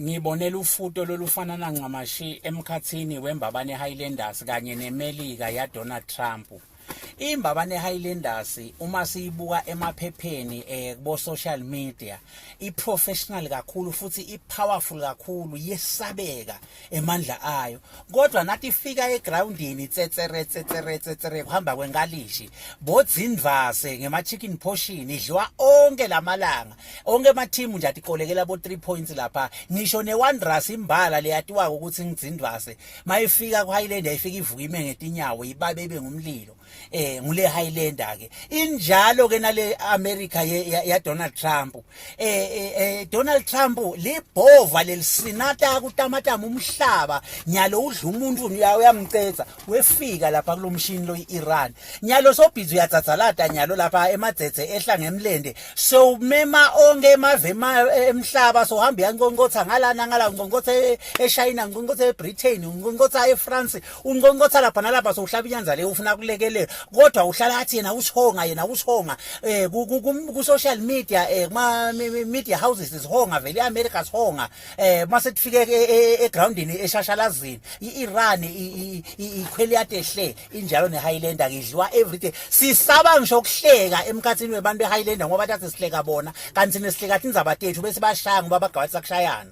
Ngibonela ufuto lolufanana ncamashi emkhathini weMbabane Highlanders kanye neMelika yaDonald Trump. Imbabane Highlanders uma siyibuka emaphepheni eh kubo social media iprofessional kakhulu futhi ipowerful kakhulu yesabeka emandla ayo kodwa nathi ifika egroundini tsetsere tsetsere tsetsere kuhamba kwenkalishi bodzindvase ngema chicken portion idliwa onke lamalanga onke amathimu nje atikolekela bo 3 points lapha ngisho neWanderers imbala leyatiwako ukuthi ngidzindvase mayifika kuHighlander ifika ivuka ime ngetinyawo ibabe ibe ngumlilo eh ngule Highlander ke injalo ke nale America ya, ya Donald Trump eh, eh, eh Donald Trump libhova lelisinata kutamatama umhlaba nyalo udla umuntu uyamcetha wefika lapha kulomshini lo iIran nyalo sobhizi uyatsatsalata nyalo lapha emadzedze ehla ngemlende sewumema onke emave emhlaba sohamba uyanqonqotha ngalana ngala unqonqotha e, eChina unqonqotha eBritain unqonqotha eFrance unqonqotha lapha nalapha sowuhlaba inyanza le ufuna kulekelela kodwa uhlala athi yena usihonga yena usihonga eh ku social media eh kuma media houses sihonga vele iAmerica sihonga eh mase kufike e, e, egroundini eshashalazini iIran ikhwele yatehle injalo neHighlander ngidliwa everyday sisaba ngisho ukuhleka emkhathini webantu beHighlander ngoba bathi sihleka bona kanti nesihleka tindzaba tethu bese bashaya ngoba bagawatha kushayana.